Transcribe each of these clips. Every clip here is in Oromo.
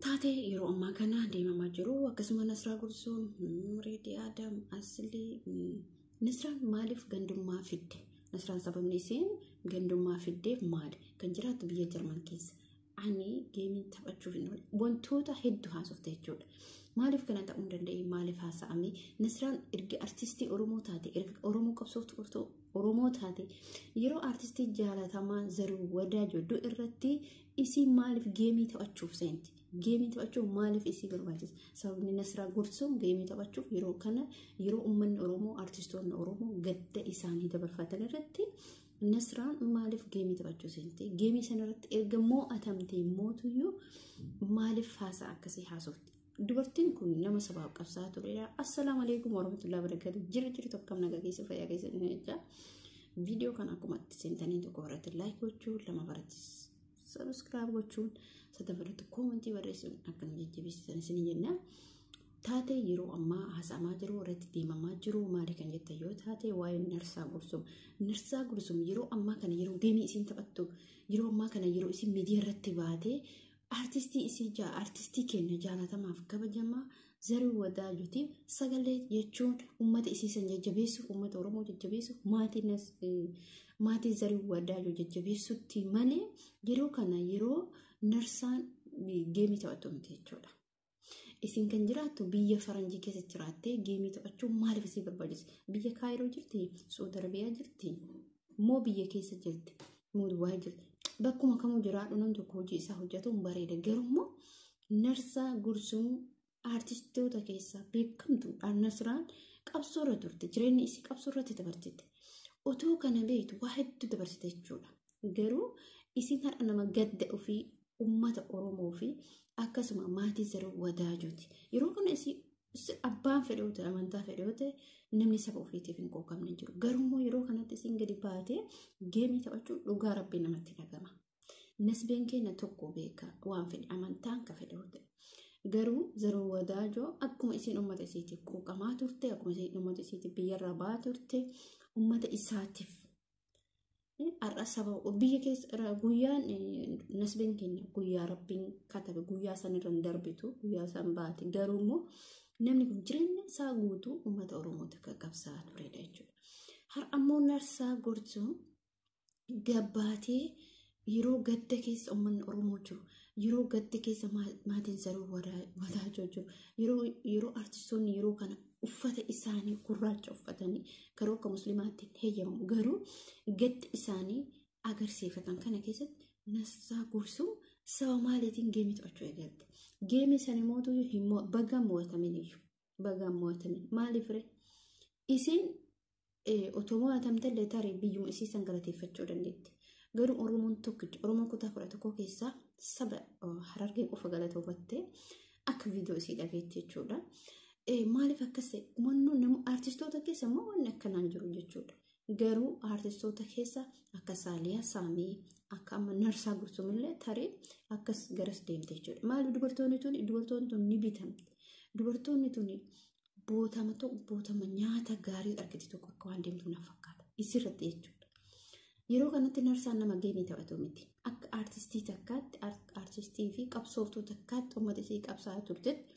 Taatee yeroo ammaa kana deemamaa jiru akkasuma Nasraa Gursum, Reedii Adam, Aslii. Nasraan maaliif gandummaa fidde? Nasraan sababni isheen gandummaa fiddeef maali? Kan jiraattu biyya Jarman keessa. Ani geemii taphachuuf hin oole. Wantoota hedduu haasofte jechuudha. Maaliif kana ta'uu hin danda'e? Maaliif haasa'ame? Nasraan erga artistii Oromoo taate, erga Oromoo qabsooftu Oromoo taate, yeroo artistii jaalatamaa Zaruu Wadaajoo du'e irratti isii maaliif geemii taphachuuf seenti? Geemii taphachuuf maaliif isii barbaachisa? Sababni Nasraa Gursum geemii taphachuuf yeroo kana, yeroo uummanni Oromoo, artistoonni Oromoo gadda isaanii dabarfatan irratti Nasraan maaliif geemii taphachuu seente? Geemii sana irratti erga mo'atamtee mootuyyuu maaliif haasaa akkasii haasofti? Dubartiin kun nama sabaaf qabsaa turedha. Assalaamu alaikum warahmatullahi wabarakatuh. Jira jirtu, akkam nagaa keessa, fayyaa keessa jecha. Viidiyoo kana akkuma itti seentanii tokko irratti like gochuun, lama irratti subscribe gochuun, sadaffatti koomentii barreessuun akka nu jajjabeessitan isin jenna. Taatee yeroo ammaa haasa'amaa jiru irratti deemamaa jiru maali kan jettan yoo taate, waa'ee Narsaa Gursum. Narsaa Gursum yeroo ammaa kana yeroo geemii isiin taphattu, yeroo ammaa kana yeroo isiin miidiyaa irratti baatee artistii isii jaa artistii keenya jaalatamaaf kabajamaa Zaruu Wadaajotiif sagalee jechuun uummata isii san jajjabeessuuf, uummata Oromoo jajjabeessuuf, maatii Zaruu Wadaajoo jajjabeessutti malee yeroo kana yeroo Narsaan geemii taphattu miti jechuudha. Isin kan jiraattu biyya faranjii keessa jiraattee geemii taphachuun maaliif isii barbaachisa? Biyya Kaayiroo jirti, Suudi Arabiyaa jirti, moo biyya keessa jirti, moo Dubaay jirti? Bakkuma kamuu jiraadhu, nam tokko hojii isaa hojjetuun bareeda. Garuu Narsaa Gursum artistoota keessaa beekamtu Nasraan qabsoorra turte. Jireenyi isii qabsoorratti dabarsite. Otoo kana beektu waa hedduu dabarsite jechuudha. Garuu isin har'a nama gadda ofii uummata Oromoo fi akkasuma maatii Zaruu Wadaajooti. Yeroo kana isii abbaan fedhe ta'e, amantaa fedhe ta'e, namni saba ofiitiif hin quuqamne jiru. Garuu yeroo kanatti isin gadi baatee geemii taphachuun dhugaa rabbii namatti dhagama. Nasbeen keenya tokko beeka, waan fedhe amantaan ka fedhe ta'e. Garuu Zaruu Wadaajoo akkuma isiin uummata isiitiif quuqamaa turte, akkuma isiin uummata isiitiif biyyarraa ba'aa turte, uummata isaatiif har'a saba biyya keessa guyyaan nasbeen keenya guyyaa rabbiin katabe guyyaa san irra hin darbitu, guyyaa san baate. Garuu immoo namni kun jireenya isaa guutuu uummata Oromooti akka qabsaa turedha jechuudha. Har'a ammoo Narsaa Gursum gabbaatee yeroo gadda keessa uummanni Oromoo jiru, yeroo gadda keessa maatiin Zaruu Wadaajoo jiru, yeroo artistoonni yeroo kana uffata isaanii gurraacha uffatanii karoo akka musliimaatti heeyyamamu garuu gadda isaanii agarsiifatan kana keessatti Narsaa Gursum saba maaliitiin geemii taphachuu eegalte? Geemii sana mootu hin bagaan mo'atamin iyyuu, bagaan mo'atamin maaliif ree? Isiin otoo mo'atamtellee tarii biyyuma isii san galateeffachuu dandeetti. Garuu Oromoon tokkichi Oromoon kutaa 11 keessaa saba Harargee qofa galatooffattee akka viidiyoo isii dhageetti jechuudha. Maaliif akkas ta'e? Nama artistoota keessa immoo wanni akkanaan jiru jechuudha. Garuu artistoota keessa akka Saaliyaa Saamii, akka amma Narsaa Gursumillee tarii akkas garas deemte jechuudha. Maaliif dubartoonni tun ni bitamte. Dubartoonni tun bootama tokko bootama nyaata gaarii argite tokko akka waan deemtu na fakkaata. Isirratti jechuudha. Yeroo kanatti Narsaan nama geemii taphatu miti. Akka artistii takkaatti, artistii fi qabsooftuu takkaatti uummata isii qabsaa'aa turtetti,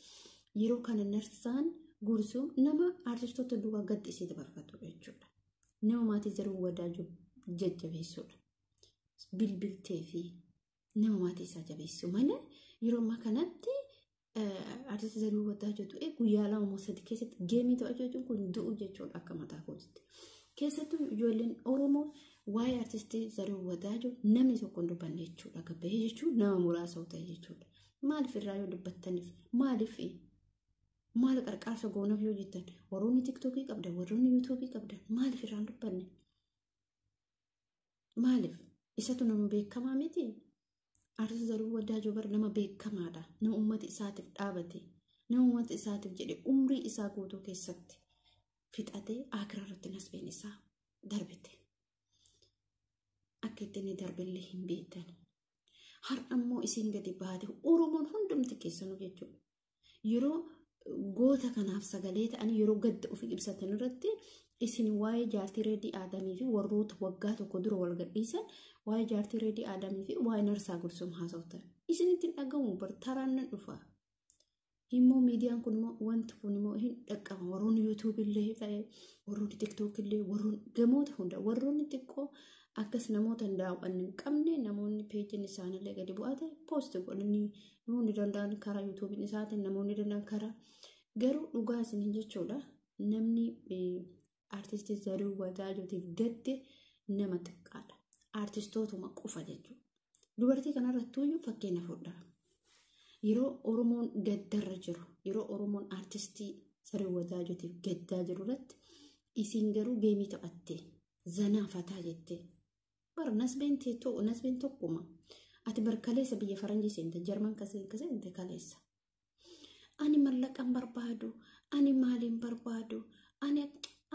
yeroo kana Narsaan Gursum nama artistoota duukaa gaddi isii dabarfatudha jechuudha. Nama maatii Zaruu Wadaajoo jajjabeessudha. Bilbiltee fi nama maatii isaa jabeessu malee yeroo ammaa kanatti artistii Zaruu Wadaajoo du'e guyyaa 2 moo 3 keessatti geemii taphachuu jechuun kun du'u jechuudha akka mataa kootitti. Keessattuu ijoolleen Oromoo waa'ee artistii Zaruu Wadaajoo namni tokko hin dubbanne jechuudha. Gabbahee jechuun nama muraasa ta'e jechuudha. Maaliif irraa yoo dubbattaniif, maaliif maal qarqaarsa goonaaf yoo jettan, warroonni Tiktookii qabdan, warroonni Yuutuubii qabdan maaliif irraa hin dubbanne? Maaliif? Isatu nama beekamaa miti? Artistii Zaruu Wadaajoo bar nama beekamaadha. Nama uummata isaatiif dhaabate. Nama uummata isaatiif jedhe umrii isaa guutuu keessatti fixatee akiraa irratti nasbeen isaa darbite. Akka itti inni darbillee hin beektan. Har'a immoo isin gadi baate Oromoon hundumti keessanuu jechuudha. Yeroo goota kanaaf sagalee ta'anii, yeroo gadda ofii ibsatan irratti isin waa'ee jaartii Reedii Aadamii fi warroota waggaa tokko dura wal gadhiisan, waa'ee jaartii Reedii Aadamii fi waa'ee Narsaa Gursum haasoftan. Isinitti hin dhagahamu bar taraan nan dhufa. Immoo miidiyaan kun immoo wanti kun immoo hin dhaqqaba. Warroonni yuutuubii illee ta'e, warroonni tiktookii illee, warroonni gamoota hunda, warroonni xiqqoo akkas namoota hin daawwanne hin qabne, namoonni peejiin isaaniillee gadi bu'aa ta'e poosti godhanii, namoonni danda'an karaa yuutuubiin isaatiin, namoonni danda'an karaa. Garuu dhugaa isiniin jechuudha, namni artistii Zarihuu Wadaajotiif gadde nama xiqqaadha. Artistootuma qofa jechuudha. Dubartii kanarrattuuyyuu fakkeenya fudhaa. Yeroo Oromoon gaddarra jiru, yeroo Oromoon artistii Zarihuu Wadaajotiif gaddaa jiru irratti isin garuu geemii taphatte, zanaa fataa jette. Bara nasbeen teettoo nasbeen tokkuma. Ati bar kaleessa biyya faranjii seente, Jarman ka seente kaleessa. Ani mallaqan barbaadu, ani maaliin barbaadu, ani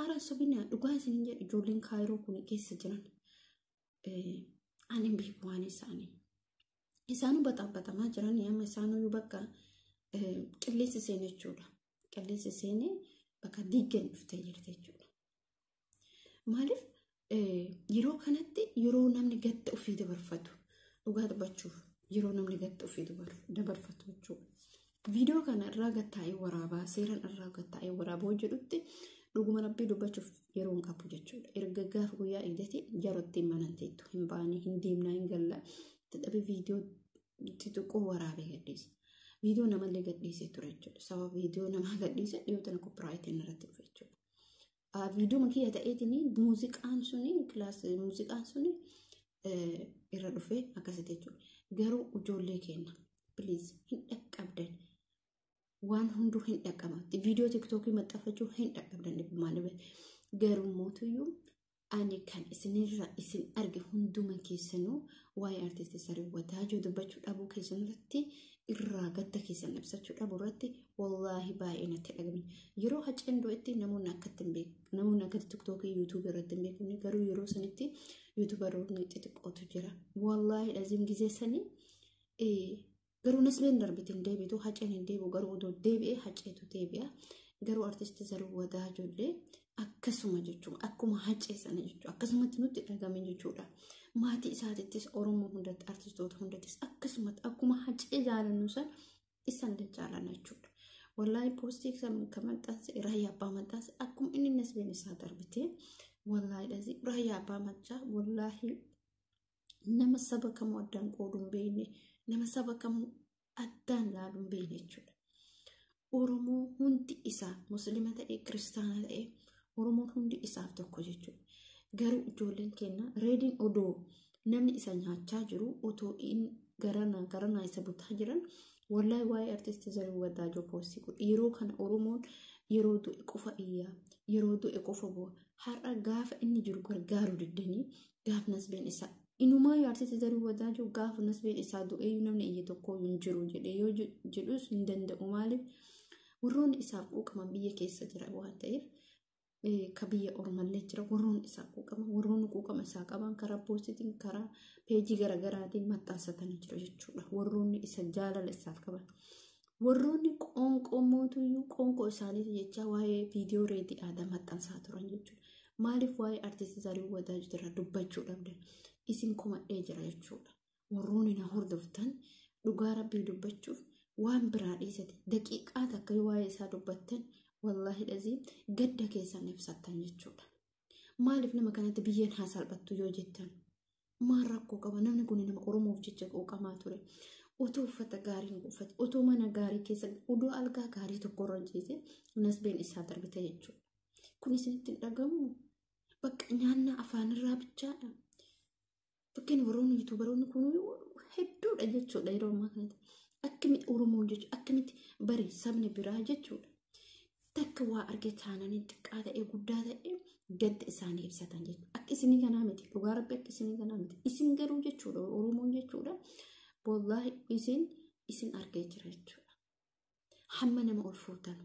ara sobinaa dhugaa isin jedhu ijoolleen Kaayiroo kun keessa jiran. Ani hin beeku waan isaanii. Isaanuu baxaabbatamaa jiran, amma isaanuu bakka qilleensi seene jechuudha. Qilleensi seenee bakka diiggan dhuftee jirti jechuudha. Maaliif yeroo kanatti, yeroo namni gadda ofii dabarfatu, dhugaa dubbachuuf yeroo namni gadda ofii dabarfatu jechuudha. Viidiyoo kana irraa gattaa'ee waraabaa, seeraan irraa gattaa'ee waraabaa jedhutti dhuguma rabbii dubbachuuf yeroo hin qabu jechuudha. Erga gaafa guyyaa eegdate jarootti mana teettu hin baane, hin deemnaa, hin gallaa dadhabee viidiyoo xixiqqoo waraabee gadhiise. Viidiyoo namallee gadhiisee ture jechuudha. Sababa viidiyoo namaa gadhiise dhiyoo tana koppiraayitiin irratti dhufe jechuudha. Viidiyoo kiyya ta'eetiin muuziqaan suni kilaas muuziqaan suni irra dhufe akkasitti jechuudha. Garuu ijoollee keenya, please, hin dhaqqabdan. Waan hunduu hin dhaqqaba. Viidiyoo tiktookii maxxanfachuu hin dhaqqabdan dhibbumaan dhibbe. Garuu mootuyyuu ani kan isinirra isin arge hunduma keessanuu waa'ee artistii Zarihuu Wadaajoo dubbachuu dhabuu keessan irratti, irraa gadda keessan ibsachuu dhabuu irratti wallaahi baay'ee natti dhagame. Yeroo Haceen du'etti namoonni akkatti hin beeku. Namoonni akkatti tiktookii yuutuubii irratti hin beekamne, garuu yeroo sanitti yuutuubaroonni xixiqqootu jira. Wallaahi dhaziin gizee sanii garuu nasbeen darbite hin deebitu, Haceen hin deebi'u, garuu odoo deebi'ee Haceetu deebi'a. Garuu artistii Zarihuu Wadaajollee akkasuma jechuudha. Akkuma Hacee sana jechuudha. Akkasumatti nutti dhagame jechuudha. Maatii isaatittis, Oromoo hundatti, artistoota hundattis akkasumatti akkuma Hacee jaalannu san isaan jaalanna jechuudha. Wallaahi poostii kan maxxanse Raayyaa Abbaa Maxxanse akkuma inni nasbeen isaa darbite, wallaahi dhazii Raayyaa Abbaa Machaa wallaahi nama saba kamuu addaan qooduu hin beekne, nama saba kamuu addaan laaluu hin beekne jechuudha. Oromoo hundi isaa musliima ta'ee kiristaana ta'ee Oromoon hundi isaaf tokko jechuudha. Garuu ijoolleen keenya reediin odoo namni isa nyaachaa jiru, otoo inni garanaa garanaa isa butaa jiran, wallaahi waa'ee artistii Zarihuu Wadaajoo poostii godhu. Yeroo kana Oromoon yeroo du'e qofa iyyaa, yeroo du'e qofa bu'a. Har'a gaafa inni jiru gargaaru diddanii, gaafa nasbeen isaa inumaa artistii Zarihuu Wadaajoo gaafa nasbeen isaa du'ee namni iyya tokko hin jiru jedhee yoo jedhus hin danda'u. Maaliif warroonni isaaf quuqaman biyya keessa jira waan ta'eef, ka biyya ormallee jira warroonni isaa quuqaman, warroonni quuqama isaa qaban karaa poostitiin, karaa peejii garaagaraatiin maxxansatanii jiru jechuudha. Warroonni isa jaalala isaaf qaban. Warroonni qoonqoo mootuyyuu qoonqoo isaaniif jecha waa'ee viidiyoo reedii aadaa maxxansaa turan jechuudha. Maaliif waa'ee artistii Zarihuu Wadaajoo irraa dubbachuu dhabdan? Isin komadhee jira jechuudha. Warroonni na hordoftan, dhugaa rabbii dubbachuuf waan biraa dhiisate daqiiqaa takka waa'ee isaa dubbattan, wallaahi dhazii gadda keessan ibsattan jechuudha. Maaliif nama kanatti biyyeen haa salphattu yoo jettan maal rakkoo qaba? Namni kun nama Oromoof jecha quuqamaa ture. Otoo uffata gaarii uffate, otoo mana gaarii keessa, odoo algaa gaarii tokko irra ciise nasbeen isaa darbite jechuudha. Kun isinitti hin dhagamu. Bakka nyaannaa afaanirraa bichaadha. Fakkeenya warroonni yuutuubaroonni kun hedduudha jechuudha yeroo ammaa kanatti. Akkamitti Oromoon jechuudha, akkamitti bari sabni biraa jechuudha. Takka waa arge taananii xiqqaa ta'ee guddaa ta'ee gadda isaanii ibsatan jechuudha. Akka isinii kanaa miti, dhugaa rabbi akka isinii kanaa miti. Isin garuu jechuudha, Oromoon jechuudha. Wallaahi isin argee jira jechuudha. Hamma nama ol fuutan.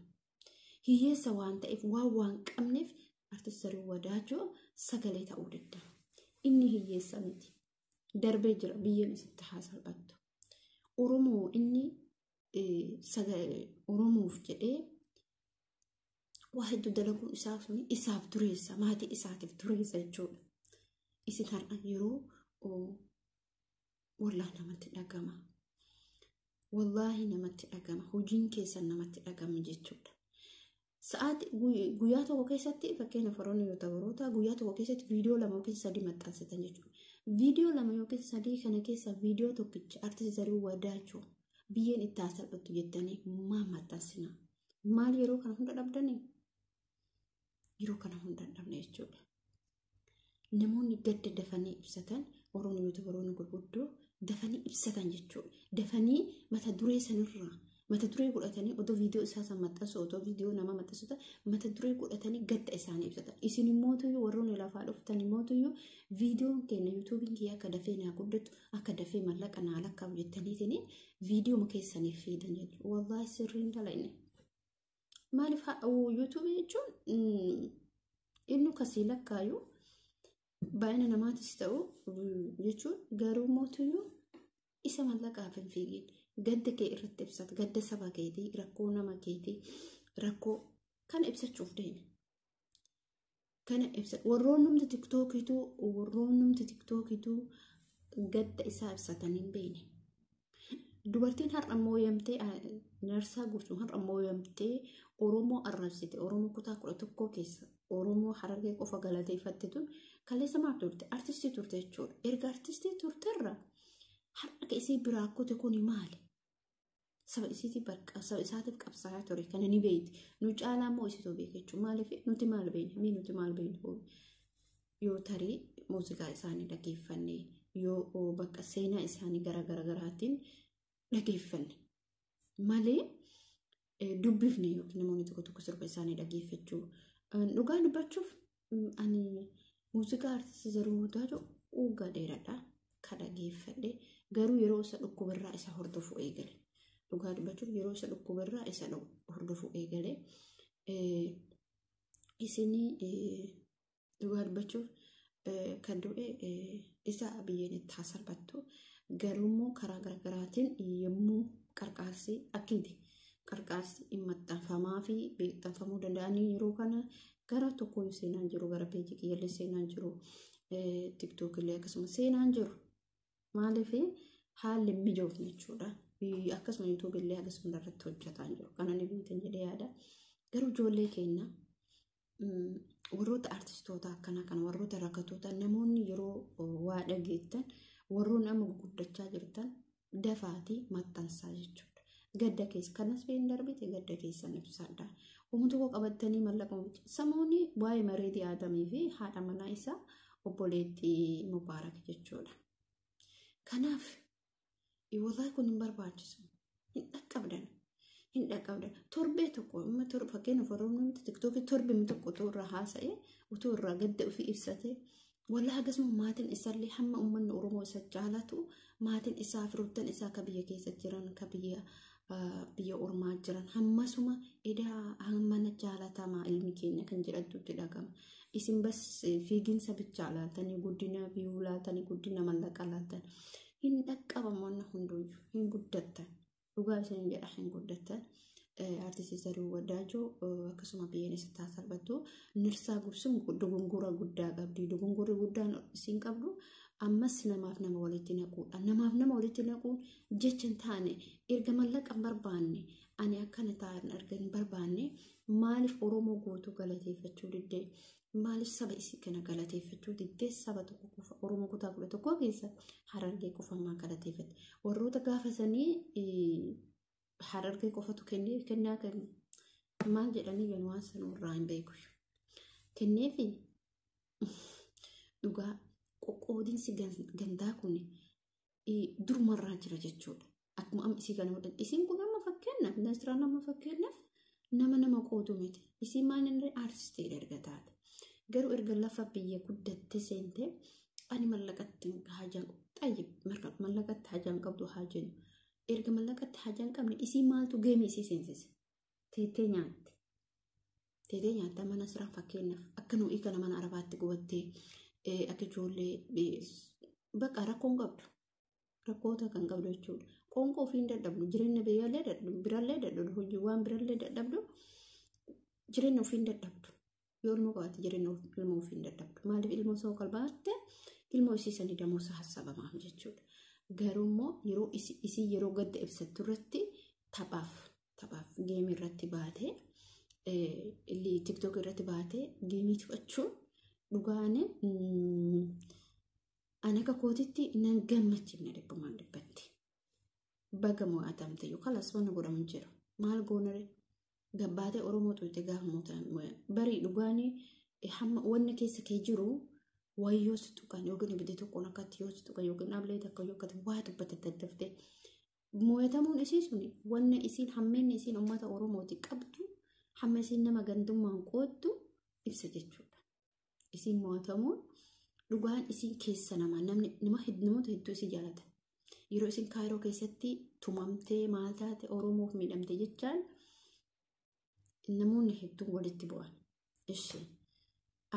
Hiyyeessa waan ta'eef, waan qabneef artist Zarihuu Wadaajoo sagalee ta'uu danda'a. Inni hiyyeessa miti. Darbee jira, biyyeen isitti haa salphattu. Oromoo inni Oromoof jedhee waa hedduu dalaguun isaa suni isaaf dureessa, maatii isaatiif dureessa jechuudha. Isin har'a yeroo wallaa namatti dhagama. Wallaahi namatti dhagama. Hojiin keessan namatti dhagama jechuudha. Sa'aatii guyyaa tokko keessatti fakkeenyaaf warroonni yuutuubaroota guyyaa tokko keessatti viidiyoo 2 yookiin 3 maxxansitan jechuudha. Viidiyoo 2 yookiin 3 kana keessa viidiyoo tokkicha artistii Zarihuun Wadaajoo biyyeen itti haa salphattu jettanii maal maxxansina? Maal yeroo kana hunda dhabdanii? Yeroo kana hunda hin dhabne jechuudha. Namoonni gadda dafanii ibsatan warroonni yuutuubaroonni gurguddoo dafanii ibsatan jechuudha. Dafanii mata duree sanirraa mata duree godhatanii otoo viidiyoo isaa san maxxansu otoo viidiyoo nama maxxansu mata duree godhatanii gadda isaanii ibsatan. Isin immootuyyuu warroonni lafaa dhuftan immootuyyuu viidiyoon keenya yuutuubiin kiyya akka dafee naa guddatu akka dafee mallaqa naa lakkaa'u jettaniitiin viidiyoo keessaniif fiidan jechuudha. Wallaahi sirriin dalagne. Maaliif yuutuubii jechuun inni kasii lakkaayu baay'ina namaatis ta'u jechuun garuu mootuyyuu isa mallaqaaf hin fiigin. Gadda kee irratti ibsata. Gadda saba keetii, rakkoo nama keetii, rakkoo kana ibsachuuf deemi. Kana ibsa warroonnumti tiktookituu gadda isaa ibsatanii hin beekne. Dubartiin har'a mooyamtee Narsaa Guutuu har'a mooyamtee Oromoo arrabsite Oromoo kutaa 11 keessa Oromoo Harargee qofa galateeffatte tun kaleessa maal turte? Artistii turte jechuudha. Erga artistii turterra har'a isii biraa kute kuni maali? Saba isiitiif saba isaatiif qabsaa'aa ture kana ni beekti. Nu caalaa immoo isitu beeka jechuudha. Maaliif nuti maal beekna? Mee nuti maal beekna? Yoo tarii muuziqaa isaanii dhaggeeffanne yoo bakka seenaa isaanii gara gara garaatiin dhaggeeffanne malee dubbifne yookiin namoonni tokko tokko sirba isaanii dhaggeeffachuu. Dhugaa dubbachuuf ani muuziqaa artistii Zarihuun Wadaajoo waggaa dheeraadha kan dhaggeeffadhe garuu yeroo isa dhukkubarraa isa hordofuu eegale. Dhugaa dubbachuuf yeroo isa dhukkubarraa isa hordofuu eegale. Isinii dhugaa dubbachuuf kan du'e isa biyyeen itti haa salphattu. Garuu immoo karaa garaagaraatiin yommuu qarqaarsi akkiiti. Qarqaarsi hin maxxanfamaa fi maxxanfamuu danda'anii yeroo kana gara tokkoon seenaan jiru gara peejii kiyyallee seenaan jiru tiktookillee akkasuma seenaan jiru. Maaliif haalli hin mijoofne jechuudha. Akkasuma yuutuubillee akkasuma irratti hojjetaa jiru. Kana ni beektan jedhee yaada. Garuu ijoollee keenya warroota artistoota akkanaa kana warroota rakkatoota namoonni yeroo waa dhageettan warroonni amma guddachaa jirtan dafaatii maxxansaa jechuudha. Gadda keessa kanas been darbite gadda keessan ibsadha. Uummata tokko qabattanii mallaqa samoonni waa'ee mareetii Aadamii fi haadha manaa isaa obboleettii Mubaarak jechuudha. Kanaaf wallaahi kun hin barbaachisu. Hin dhaqqabdan. Hin dhaqqabdan. Torbee tokko amma fakkeenyaaf warroonni tiktookii torbee tokko otoo irraa haasa'e otoo irraa gadda ofii ibsate wallaahi akkasuma maatiin isaallee hamma uummanni Oromoo isa jaalatu maatiin isaa firoottan isaa ka biyya keessa jiran ka biyya ormaa jiran hammasuma edaa hammana jaalatamaa ilmi keenya kan jedhantutti dhagama. Isin bas fiiginsa bichaa laaltanii guddina biyyuu laaltanii guddina mallaqaa laaltan hin dhaqqabamu wanna hunduyyuu hin guddattan. Dhugaa isin jedha hin guddattan. Artistii Zarihuun Wadaajoo akkasuma biyyeen isa haa salphattu. Nirsaa Gursum dogongora guddaa qabdi. Dogongorri guddaan isiin qabdu ammas namaaf nama walitti naquudha. Namaaf nama walitti naquun jecha hin taane erga mallaqa hin barbaanne ani akkana ta'an erga hin barbaanne maaliif Oromoo guutuu galateeffachuu diddee? Maaliif saba isii kana galateeffachuu diddee? Saba tokko qofa Oromoo kutaa 11 keessa Harargee qofa maa galateeffatte? Warroota gaafasanii Harargee qofatu kennee kennaa kennu maal jedhanii yan waan sana irraa hin beeku. Kenneefi dhugaa qoqqoodinsi gandaa kun durumarraa jira jechuudha. Akkuma amma isii kana godhan isiin kun amma fakkeenyaaf Nasiraan amma fakkeenyaaf nama nama qoodu miti. Isiin maal inni artistiidha erga taate. Garuu erga lafa biyya guddatte seente ani mallaqatti haajaan xayyib mallaqatti haajaan qabdu haa jennu. Erga mallaqatti haajaan qabne isii maaltu geemii isii seensise? Teettee nyaatte. Teettee nyaatte amma Nasiraan fakkeenyaaf akka nuyi kana mana Arabaatti gubattee akka ijoollee bakka rakkoon qabdu. Rakkoota kan qabdu jechuudha. Qoonqoo ofii hin dadhabdu. Jireenya biyyaallee dadhabdu. Birallee dadhabdu. Hojii waan birallee dadhabdu. Jireenya ofii hin dadhabdu. Yoo ilmoo qabaatte jireenya ilmoo ofii hin dadhabdu. Maaliif ilmoo soo qalbaatte ilmoo isii sanii damoosa hassabamaaf jechuudha. Garuu immoo yeroo isii yeroo gadda ibsattu irratti taphaaf geemii irratti baatee TikTok irratti baatee geemii taphachuun dhugaan ani akka kootitti nan gammachiifne dhibbumaan dhibbatti. Baga mo'atamte yookaan lasfoonni godhamu jira. Maal goonare gabbaatee Oromoo xuuxee gaafa mo'atan barii dhugaanii hamma wanni keessa kee jiru wayyoo si tuqan yookiin ibiddi tokkoon akkatti yoo si tuqan yookiin dhaablee takka yoo akkatti waa dubbate daddaftee mo'atamuun isii suni wanna isiin hammeenni isiin uummata Oromooti qabdu hamma isiin nama gandummaan qooddu ibsa jechuudha. Isiin mo'atamuun dhugaan isiin keessa namaa namni namoota hedduu isii jaalata. Yeroo isin Kaayiroo keessatti tumamtee maal taate Oromoof miidhamte jechaan namoonni hedduun walitti bu'an. Ishee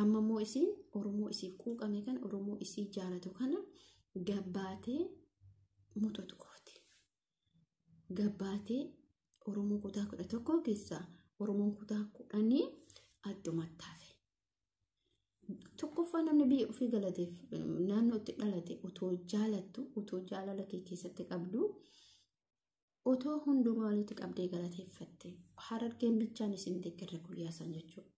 amma immoo isiin Oromoo isiif quuqame kana Oromoo isii jaalatu kana gabbaatee muxatu qooti. Gabbaatee Oromoo kutaa 11 keessaa Oromoon kutaa 10 addumatti hafe. Tokkoffaa namni biyya ofii galateef naannoo itti dhalate otoo jaalattu otoo jaalala kee keessatti qabdu otoo hundumaa walitti qabdee galateeffatte Harargeen bichaan isin deeggarre guyyaa san jechuudha.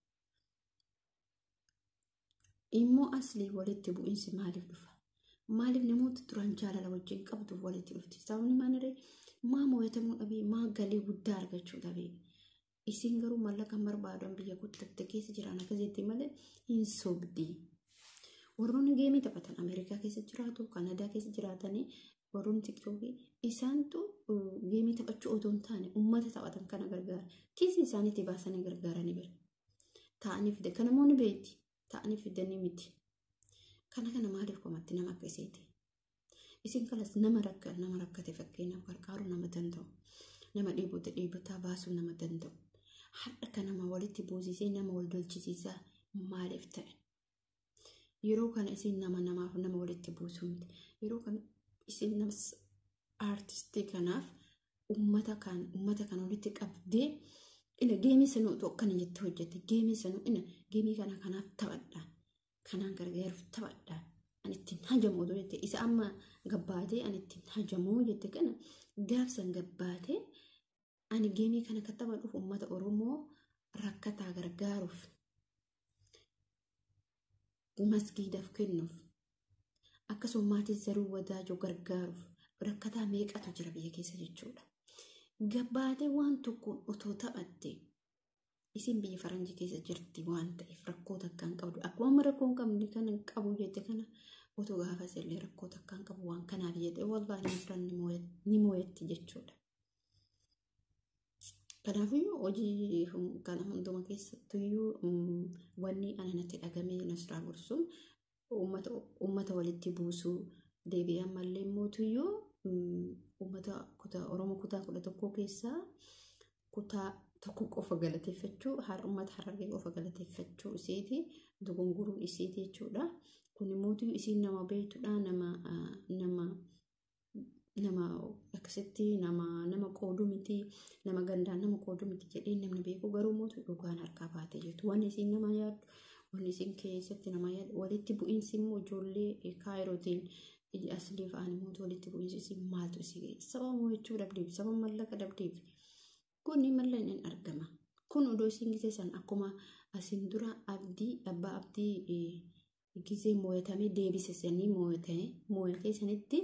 Immoo aslii walitti bu'iinsi maaliif dhufa? Maaliif namoota duraan jaalala wajjin qabdu walitti dhufti? Sababni maalirree maa mo'atamuu dhabee maa galii guddaa argachuu dhabee? Isin garuu mallaqa barbaadan biyya guddatte keessa jiran akkasitti malee hin sobdi. Warroonni geemii taphatan Ameerikaa keessa jiraatu, Kanadaa keessa jiraatanii warroonni TikTokii isaantu geemii taphachuu otoo hin taane uummata taphatan kana gargaara. Kiisii isaaniitti baasanii gargaaranii bira. Taa'anii fidan. Kan namoonni beekti. Taa'anii fidanii miti. Kana maaliif komatti nama akka isiiti? Isin kalas nama rakkate fakkeenyaaf gargaaruu nama danda'u. Nama dhiibote dhiibotaa baasuu nama danda'u. Har'a kan nama walitti buusisee nama wal dolchisiisaa maaliif ta'e? Yeroo kana isin nama namaaf nama walitti buusuu miti. Yeroo kana isin nama aartistii kanaaf uummata kan walitti qabdee ina geemii sanuu otoo akkana jettee hojjette geemii sanuu ina geemii kana kanaaf taphadha. Kanaan gargaaruuf taphadha. Ani ittiin hajamu otoo jette isa amma gabbaatee ani ittiin hajamu jette kana gaafsan gabbaatee ani geemii kana kan taphadhuuf uummata Oromoo rakkataa gargaaruuf masgiidaaf kennuuf akkasuma maatii Zaruu Wadaajoo gargaaruuf rakkataa meeqatu jira biyya keessa jechuudha. Gabbaatee waan tokkoon otoo taphatte isin biyya faranjii keessa jirti waan ta'eef rakkoo takka hin qabdu. Akkuma amma rakkoo hin qabne kan hin qabu jette kana otoo gaafas illee rakkoo takka hin qabu waan kanaaf jette wallaahi Nasraan ni mo'atti jechuudha. Kanaafiyyuu hojii kana hunduma keessattuyyuu wanni ana natti dhagame Nasraa Gursuun uummata walitti buusuu deebi'ee ammallee mootuyyuu uummata Oromoo kutaa 11 keessaa kutaa tokko qofa galateeffachuu uummata Harargee qofa galateeffachuu isiiti dogongoruu isiiti jechuudha. Kun mootuyyuu isiin nama beektudha nama akkasitti nama qooduu miti nama gandaan nama qooduu miti jedhee namni beeku garuu mootu dhugaan harkaa baatee jirtu. Wanni isiin nama yaaddu wanni isiin keessatti nama yaaddu walitti bu'iinsi immoo ijoollee Kaayirootiin aslii fa'aan mootu walitti bu'iinsi isiin maaltu isii ga'e? Sababa mo'achuu dhabdeef sababa mallaqa dhabdeef kun mallan hin argama. Kun odoo isiin gisee san akkuma asiin dura abdii abbaa abdii gisee mo'atamee deebise sanii mo'atee sanitti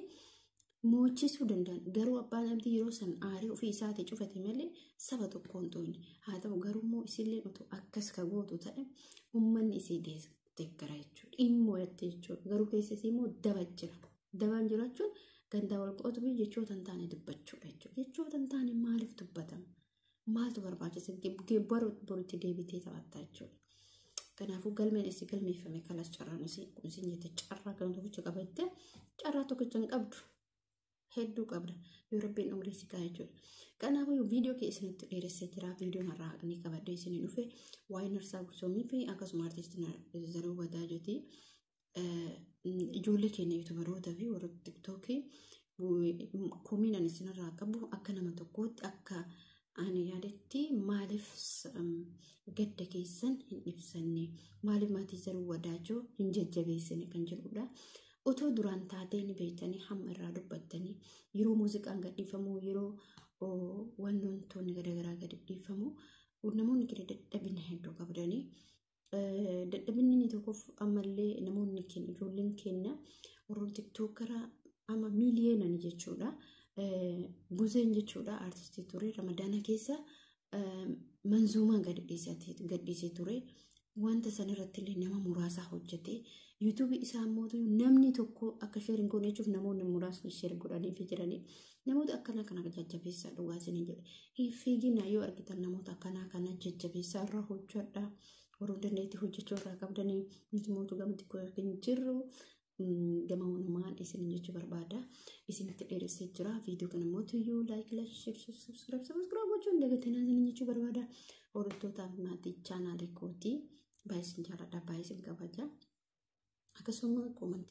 mo'achisuu danda'an. Garuu abbaan abdii yeroo san aaree ofii isaatii cufate malee saba tokkoon to'ine. Haa ta'u garuu immoo isillee otoo akkas ka gootu ta'e uummanni isii deeggara jechuudha. Inni mo'atte jechuudha. Garuu keessa isii immoo daba jira. Dabaan jiraachuun gandaa wal qo'atu fi jechoota hin taane dubbachuudha jechuudha. Jechoota hin taane maaliif dubbatama? Maaltu barbaachisa? Borutti deebitee taphatta jechuudha. Kanaafuu galmeen isii galmeeffame kalas carraan isii kun isin jette carraa kana tokkicha qabatte carraa tokkicha hin qabdu. Hedduu qabda yoo rabbiin umrii si kaa'e jechuudha. Kanaafuu viidiyoo kee isinitti dheeressee jira. Viidiyoon har'aa ni qabadhee isinii dhufe waa'ee Nasraa Gursuumii fi akkasuma aartistii Zaruu Wadaajooti. Ijoollee keenya yuutubaroota fi warra tiktookii komiin ani isinirraa qabu akka nama tokkootti akka ani yaadetti maaliif gadda keessan hin ibsanne maaliif maatii Zaruu Wadaajoo hin jajjabeessine kan jedhudha. Otoo duraan taatee ni beektanii hamma irraa dubbattanii yeroo muuziqaan gadhiifamu, yeroo wantoonni garaagaraa gadi dhiifamu, namoonni keenya dadhabina hedduu qabdanii. Dadhabinni inni tokkoof ammallee namoonni keenya, ijoolleen keenya warroon tiktookara amma miiliyoonani jechuudha. Buzeen jechuudha artistii ture, Ramadaana keessa manzuumaan gadi gadhiisee ture. Wanta sanarratti illee nama muraasa hojjete. Yuutuubii isaa immoo namni tokko akka sheer hin goone jechuuf namoonni muraasni sheer godhaniifi jiranii. Namoota akkanaa kana jajjabeessaa, dhugaa isinii jedhe. Hin fiiginaa, yoo argitan namoota akkanaa kana jajjabeessaa, irraa hojjedhaa. Warroon dandeettii hojjechuu irraa qabdanii, nuti mootu gama xiqqoo hin jirru. Gama wanumaan isin jechuu barbaada. Isinitti dheeressee jira. Viidiyoo kana immoo tuyyuu like, like, share, subscribe, subscribe gochuun dagatinaa isin jechuu barbaada. Hordoftootaaf maatii chaanaalii kootii, baay'ee isin jaalladha, baay'ee isin kabaja. Akkasuma koomantii.